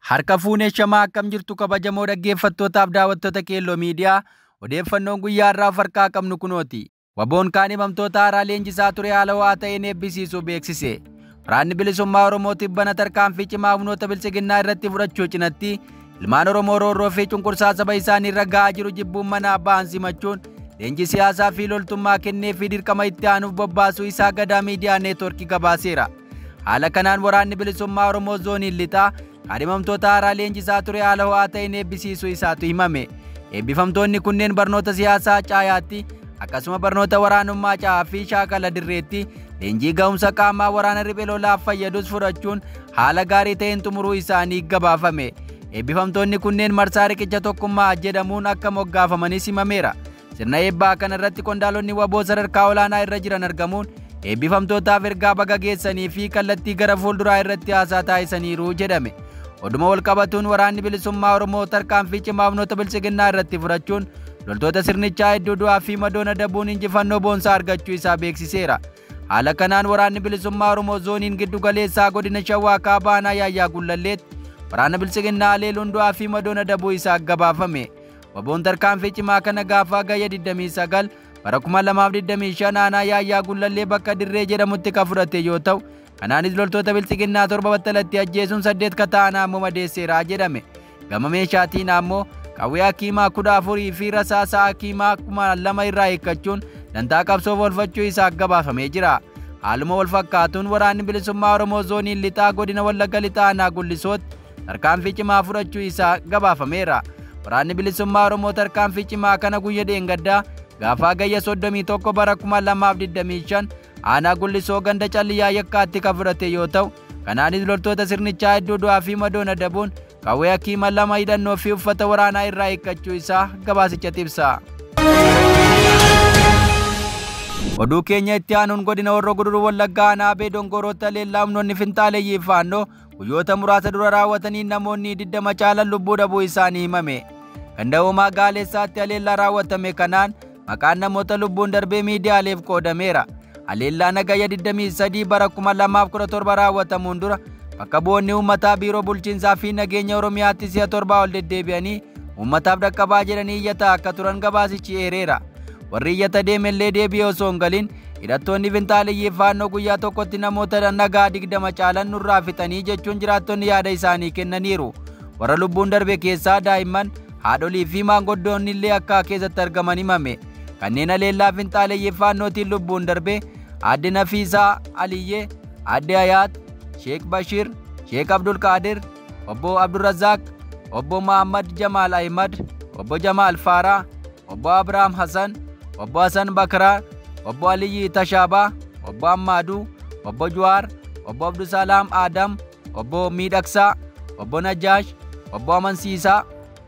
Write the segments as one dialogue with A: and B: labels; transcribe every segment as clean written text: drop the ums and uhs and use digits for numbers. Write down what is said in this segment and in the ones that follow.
A: Harka fuunee shamaa akkam jirtu kabajamoo dhaggeeffattootaaf daawwattoota Keelloo Miidiyaa odeeffannoon guyyaa har'aa of harkaa qabnu kunooti. Waboon kaan himamtoota haaraa leenjisaa ture haala ho'aa ta'een eebbisiisuu beeksise. Waraanni bilisummaa Oromoo tibbana tarkaanfii cimaa humnoota bilchiginnaa irratti fudhachuu cinatti ilmaan Oromoo roorroo fi cunqursaa saba isaanii irra ga'aa jiru jibbuun manaa ba'an simachuun leenjii siyaasaa fi loltummaa kennee fi dirqama itti aanuuf bobbaasuu isaa Gadaa Miidiyaa Neetwoorkii gabaaseera. Haala kanaan waraanni bilisummaa Oromoo zooniin lixaa kaadhimamtoota haaraa leenjisaa ture haala ho'aa ta'een eebbisiisuu isaatu himame. Eebbifamtoonni kunneen barnoota siyaasaa caayaatti akkasuma barnoota waraanummaa caayaa fi shaakala dirreetti leenjii ga'umsa qaamaa waraana riphee lolaaf fayyadus fudhachuun haala gaarii ta'een xumuruu isaanii gabaafame. Eebbifamtoonni kunneen marsaa riqicha tokkummaa jedhamuun akka moggaafamanis himameera. Sirna eebbaa kanarratti qondaalonni waboo sadarkaa olaanaa irra jiran argamuun eebbifamtootaaf ergaa baga geessanii fi kallattii gara fuulduraa irratti haasaa taasisaniiru jedhame. Oduma wal qabatuun waraanni bilisummaa Oromoo tarkaanfii cimaa humnoota bilchiginnaa irratti fudhachuun loltoota sirnichaa hedduu du'aa fi madoon adabuun injifannoo boonsaa argachuu isaa beeksiseera. Haala kanaan waraanni bilisummaa Oromoo zooniin giddu galeessaa godina Shawaa Kaabaa aanaa Yaayyaa Gullalleetti waraana bilchiginnaa haleeluun du'aa fi madoon adabuu isaa gabaafame. Waboon tarkaanfii cimaa kana gaafa Hagayya 29 bara 2025 aanaa Yaayyaa Gullallee bakka Dirree jedhamutti kan fudhate yoo ta'u, kanaanis loltoota bilchiginnaa 7 battalatti ajjeesuun 8 ka ta'an ammoo madeesseera jedhame. Gama meeshaatiin ammoo qawwee hakiimaa 14 fi rasaasa hakiimaa 2000 irraa hiikkachuun dantaa qabsoof oolfachuu isaa gabaafamee jira. Haaluma wal fakkaatuun waraanni bilisummaa Oromoo zooniin lixaa godina Wallagga lixaa aanaa Gullisootti tarkaanfii cimaa fudhachuu isaa gabaafameera. Waraanni bilisummaa Oromoo tarkaanfii cimaa kana guyya dheengaddaa gaafa Hagayya 31 bara 2025 aanaa Gullisoo ganda Calliyaa Yakkaatti kan fudhate yoo ta'u, kanaanis loltoota sirnichaa hedduu du'aa fi madoon adabuun qawwee hakiima 2 hidhannoo fi uffata waraanaa irraa hiikkachuu isaa gabaasicha ibsa. Oduu keenya itti aanuun godina Horroo Guduruu Wallaggaa aanaa Abee Dongorootti haleellaa humnoonni finxaaleeyyii faannoo guyyoota muraasa dura raawwatanii namoonni 20 caalan lubbuu dhabuu isaanii himame. Ganda Uumaa Gaaleessaatti haleellaa raawwatame kanaan maqaan namoota lubbuun darbee miidiyaaleef qoodameera. Haleellaan Hagayya 23 bara 2017 raawwatamuun dura bakka bu'oonni uummataa biiroo bulchiinsaa fi nageenya Oromiyaatti si'a 7 ol deddeebi'anii uummataaf dhaqqabaa jedhanii iyyataa akka turan gabaasichi eereera. Warri iyyata deemellee deebi'ee osoo hin galin hidhattoonni finxaaleeyyii faannoo guyyaa tokkotti namoota nagaa 20 caalan nurraa fixanii jechuun jiraattonni yaada isaanii kennaniiru. Warra lubbuun darbe keessaa daa'imman, haadholii fi maanguddoonni illee akka keessatti argaman himame. Kanneen haleellaa finxaaleeyyii faannootiin lubbuun darbe Aadde Nafiisaa Aliyyee, Aadde Hayaat, Sheek Bashir, Sheek Abdul Qaadir, Obbo Abdurrazaaq, Obbo Muhammad Jamaal Ahmad, Obbo Jamaal Faaraa, Obbo Abrahaam Hassan, Obbo Hassan Bakraa, Obbo Aliyyi Tashaabaa, Obbo Ammaaduu, Obbo Juwaar, Obbo Abdusalaam Adam, Obbo Miidhagsaa, Obbo Najjaash, Obbo Amansiisaa,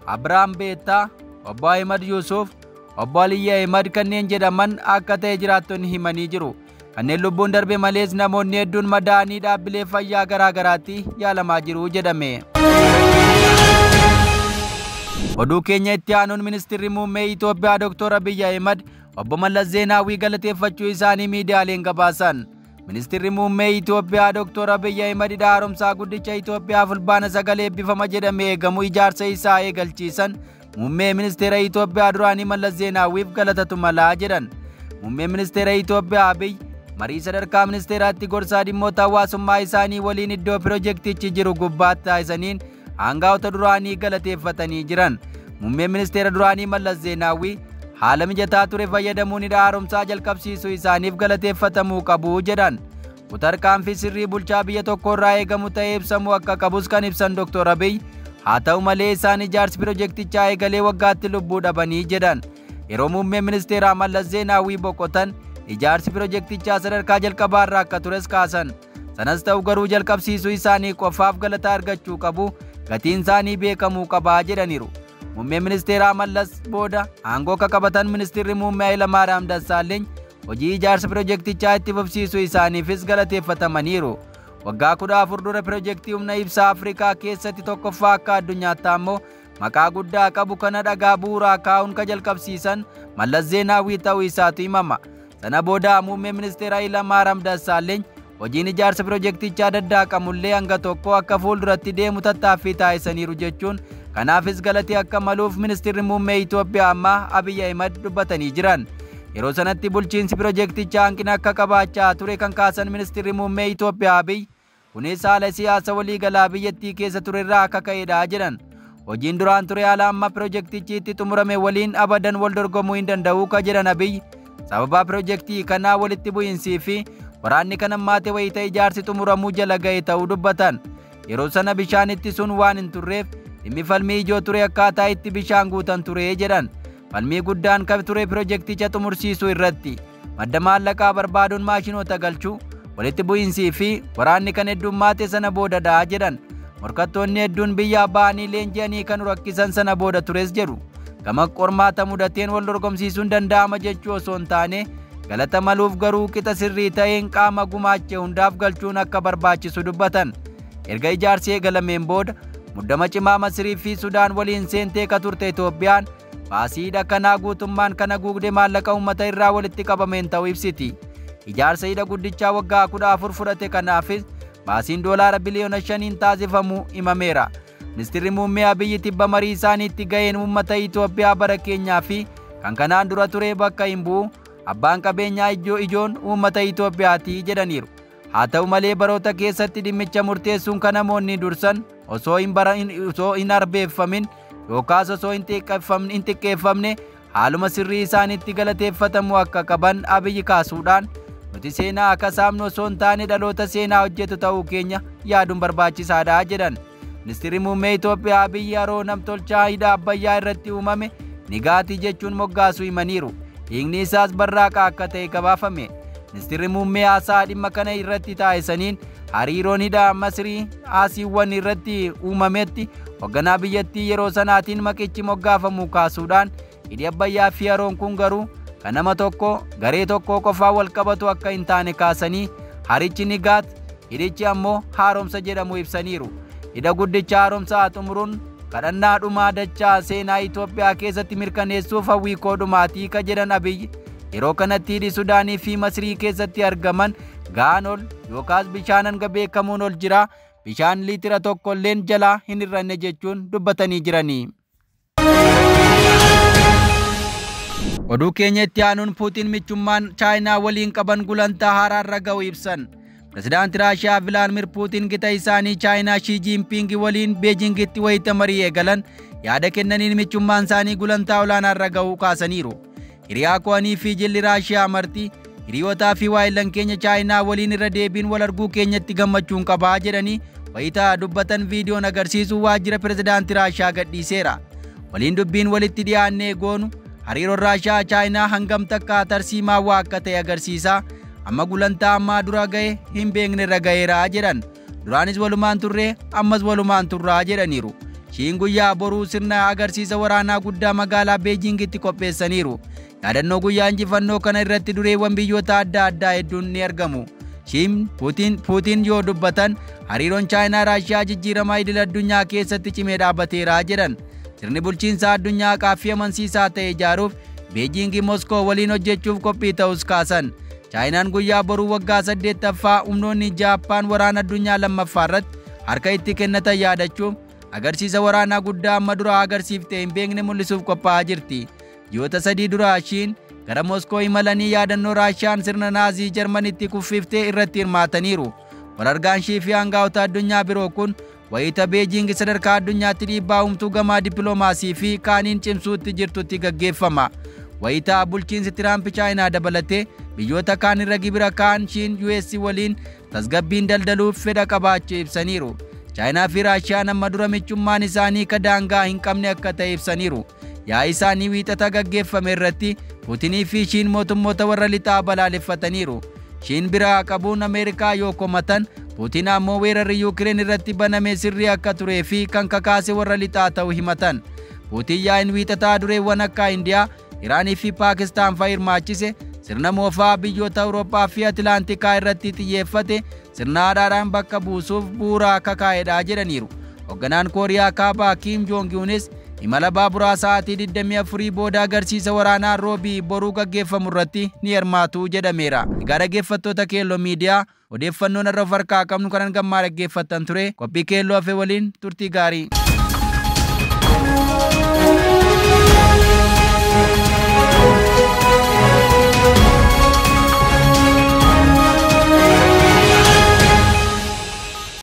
A: Abrahaam Beettaa, Obbo Ahmad Yuusuf, Obbo Aliyyi Ahmad kanneen jedhaman akka ta'e jiraattonni himanii jiru. Kanneen lubbuun darbe malees namoonni hedduun madaa'anii dhaabbilee fayyaa garaa garaatti yaalamaa jiru jedhame. Oduu keenya itti aanuun ministeerri muummee Itoophiyaa Dr. Abiyyi Ahimad obbo Mallas Zeenaawii galateeffachuu isaanii miidiyaaleen gabaasan. Ministeerri muummee Itoophiyaa Dr. Abiyyi Ahimad hidha haaromsaa guddicha Itoophiyaa fulbaana 9 eebbifama jedhamee eegamu ijaarsa isaa eegalchiisan muummee ministeera Itoophiyaa duraanii Mallas Zeenaawiif galatatu malaa jedhan. Muummee ministeera Itoophiyaa Abiyyi marii sadarkaa ministeeraatti gorsaa dhimmoota hawaasummaa isaanii waliin iddoo pirojektichi jiru gubbaatti taasisaniin aangaa'ota duraanii galateeffatanii jiran. Muummeen ministeera duraanii Mallas Zeenaawii haala mijataa ture fayyadamuun hidha haaromsaa jalqabsiisuu isaaniif galateeffatamuu qabu jedhan. Tarkaanfii sirrii bulchaa biyya tokko irraa eegamu ta'ee ibsamuu akka qabus kan ibsan Dr. Abiy haa ta'u malee isaan ijaarsi pirojektichaa eegalee waggaatti lubbuu dhabanii jedhan. Yeroo muummeen ministeeraa Mallas Zeenaawii boqotan ijaarsi pirojektichaa sadarkaa jalqabaarraa akka tures kaasan. Sanas ta'u garuu jalqabsiisuu isaanii qofaaf galata argachuu qabu gatiin isaanii beekamuu qabaa jedhaniiru. Muummeen ministeeraa Mallas booda aangoo akka qabatan ministeerri muummee Hayilamaariyaam Dassaaleeny hojii ijaarsa pirojektichaa itti fufsiisuu isaaniifis galateeffatamaniiru. Waggaa 14 dura pirojektii humna ibsaa Afrikaa keessatti tokkoffaa akka addunyaatti ammoo maqaa guddaa qabu kana dhagaa bu'uuraa kaa'uun ka jalqabsiisan Mallas Zeenaawii ta'uu isaatu himama. Sana booda muummee ministeera Hayilamaariyaam Dassaaleeny Hojiin ijaarsa pirojektichaa daddaaqamullee hanga tokko akka fuulduratti deemu tattaaffii taasisaniiru jechuun kanaafis galatee akka maluuf ministeerri muummee Itoophiyaa ammaa Abiy Ahimad dubbatanii jiran. Yeroo sanatti bulchiinsi pirojektichaa hanqina akka qabaachaa ture kan kaasan ministeerri muummee Itoophiyaa Abiy, kunis haala siyaasa waliigalaa biyyattii keessa turerraa akka ka'edha jedhan. Hojiin duraan ture haala amma pirojektichi itti xumurame waliin abadan wal dorgomuu hin danda'u ka jedhan Abiy, sababa pirojektii kanaa walitti bu'iinsii fi waraanni kan ammaate wayita ijaarsi xumuramuu jala ga'e ta'uu dubbatan. Yeroo sana bishaan ittisuun waan hin turreef dhimmi falmii ijoo ture akkaataa itti bishaan guutan ture jedhan. Falmii guddaan kan ture pirojekticha xumursiisuu irratti madda maallaqaa barbaaduun maashinoota galchuu, walitti bu'iinsii fi waraanni kan heddummaate sana boodadha jedhan. Morkattoonni hedduun biyyaa ba'anii leenji'anii kan rakkisan sana booda tures jedhu. Gama qormaata mudateen wal dorgomsiisuun danda'ama jechuu osoo hin taane galata maluuf garuu qixa sirrii ta'een qaama gumaache hundaaf galchuun akka barbaachisu dubbatan. Erga ijaarsi eegalameen booda muddama cimaa Masirii fi Sudaan waliin seentee ka turte Itoophiyaan baasii hidha kanaa guutummaan kan haguugde maallaqa uummata irraa walitti qabameen ta'uu ibsiti. Ijaarsa hidha guddichaa waggaa 14 fudhate kanaafis baasiin doolaara biliyoona 5 taasifamu himameera. Ministeerri muummee Abiyyi tibba marii isaaniitti ga'een uummata Itoophiyaa bara keenyaa fi kan kanaan dura ture bakka hin bu'u, abbaan qabeenyaa ijoon uummata Itoophiyaati jedhaniiru. Haa ta'u malee baroota keessatti dhimmicha murteessuun kan namoonni dursan osoo hin arbeeffamin yookaas osoo hin xiqqeeffamne haaluma sirrii isaaniitti galateeffatamuu akka qaban Abiyyi kaasuudhaan nuti seenaa akka saamnu osoo hin taane dhaloota seenaa hojjetu ta'uu keenya yaaduun barbaachisaadha jedhan. Ministeerri muummee Itoophiyaa Abiyyi haroo namtolchaa hidha Abbayyaa irratti uumame nigaatii jechuun moggaasuu himaniiru. Hiikni isaas barraaqa akka ta'e gabaafame. Ministeerri muummee haasaa dhimma kana irratti taasisaniin hariiroon hidha Masirii Asiiwwan irratti uumametti hoogganaa biyyattii yeroo sanaatiin maqichi moggaafamu kaasuudhaan hidhi Abbayyaa fi haroon kun garuu kan nama tokko garee tokko qofaa wal qabatu akka hin taane kaasanii harichi nigaat hidhichi ammoo haaromsa jedhamu ibsaniiru. Hidha guddicha haaromsaa xumuruun kadhannaa dhumaa dachaa seenaa Itoophiyaa keessatti mirkaneessuuf hawwii koo dhumaatii ka jedhan Abiyyi yeroo kanatti hidhi Sudaanii fi Masirii keessatti argaman ga'aan ol yookaas bishaan hanga beekamuun ol jira, bishaan liitira tokko illeen jalaa hin hir'anne jechuun dubbatanii jiranii. Oduu keenya itti aanuun Puutiin michummaan Chaayinaa waliin qaban gulantaa haaraarra ga'u ibsan. Pirezidaanti Raashiyaa Vilaadimir Puutiin gita isaanii Chaayinaa Shii Jiinpiing waliin Beejingitti wayita marii eegalan yaada kennaniin michummaan isaanii gulantaa olaanaarra ga'uu kaasaniiru. Hiriyaa ko'anii fi jilli Raashiyaa marti hiriyootaa fi waayillan keenya Chaayinaa waliin irra deebiin wal arguu keenyatti gammachuun qabaa jedhanii wayita dubbatan viidiyoon agarsiisu waajjira pirezidaanti Raashiyaa gadhiiseera. Waliin dubbiin walitti dhiyaannee goonu hariiroon Raashiyaa Chaayinaa hangam takka tarsiimaa waa akka ta'e agarsiisa. Amma gulantaa ammaa dura ga'e hin beekne irra ga'eera jedhan. Duraanis walumaan turree ammas walumaan turraa jedhaniiru. Shiin guyyaa boruu sirna agarsiisa waraanaa guddaa magaalaa Beejingitti qopheessaniiru. Yaadannoo guyyaa injifannoo kana irratti dureewwan biyyoota adda addaa hedduun ni argamu. Shiin Puutiin yoo dubbatan hariiroon Chaayinaa Raashiyaa jijjiiramaa idil addunyaa keessatti cimee dhaabbateera jedhan. Sirni bulchiinsa addunyaa qaaffii amansiisaa ta'e ijaaruuf Beejingi Moskoo waliin hojjechuuf qophii ta'us kaasan. Chaayinaan guyyaa boruu waggaa 8ffaa humnoonni Jaappaan waraana addunyaa lammaffaa irratti harka itti kennatan yaadachuuf agarsiisa waraanaa guddaa amma dura agarsiiftee hin beekne mul'isuuf qophaa'aa jirti. Ji'oota 3 dura Shiin gara Moskoo imalanii yaadannoo Raashiyaan sirna Naazii Jarmanitti kuffiftee irratti hirmaataniiru. Walargaan Shii fi hangaa'ota addunyaa biroo kun wayita Beejing sadarkaa addunyaatti dhiibbaa uumtuu gamaa dippiloomaasii fi kaaniin cimsuutti jirtutti gaggeeffama. Wayita bulchiinsi Tiraamp Chaayinaa dabalatee biyyoota kaan irra gibira kaan Shiin US waliin tasgabbiin daldaluuf fedha qabaachuu ibsaniiru. Chaayinaa fi Raashiyaan amma dura michummaan isaanii ka daangaa hin qabne akka ta'e ibsaniiru. Yaa'ii isaanii wiixata gaggeeffame irratti Puutinii fi Shiin mootummoota warra lixaa balaaleffataniiru. Shiin biraa qabuun Ameerikaa yoo komatan Puutiin ammoo weerarri Yuukireen irratti baname sirrii akka turee fi kan kakaase warra lixaa ta'uu himatan. Puutiin yaa'iin wiixataa dureewwan akka Indiyaa, Iraanii fi Paakistaan fa'a hirmaachise sirna moofaa biyyoota Awurooppaa fi Atilaantikaa irratti xiyyeeffate sirna haadhaadhaan bakka buusuuf bu'uura akka kaa'edha jedhaniiru. Hoogganaan Kooriyaa Kaabaa Kiim Joong-unis Imala baaburaa sa'aatii 24 booda agarsiisa waraanaa Roobii boruu gaggeeffamu irratti ni hirmaatu jedhameera. Egaa dhaggeeffattoota Keelloo Miidiyaa, odeeffannoon irra of harkaa qabnu kanan gammaa dhaggeeffattan ture. Qophii Keelloo hafe waliin turtii gaarii.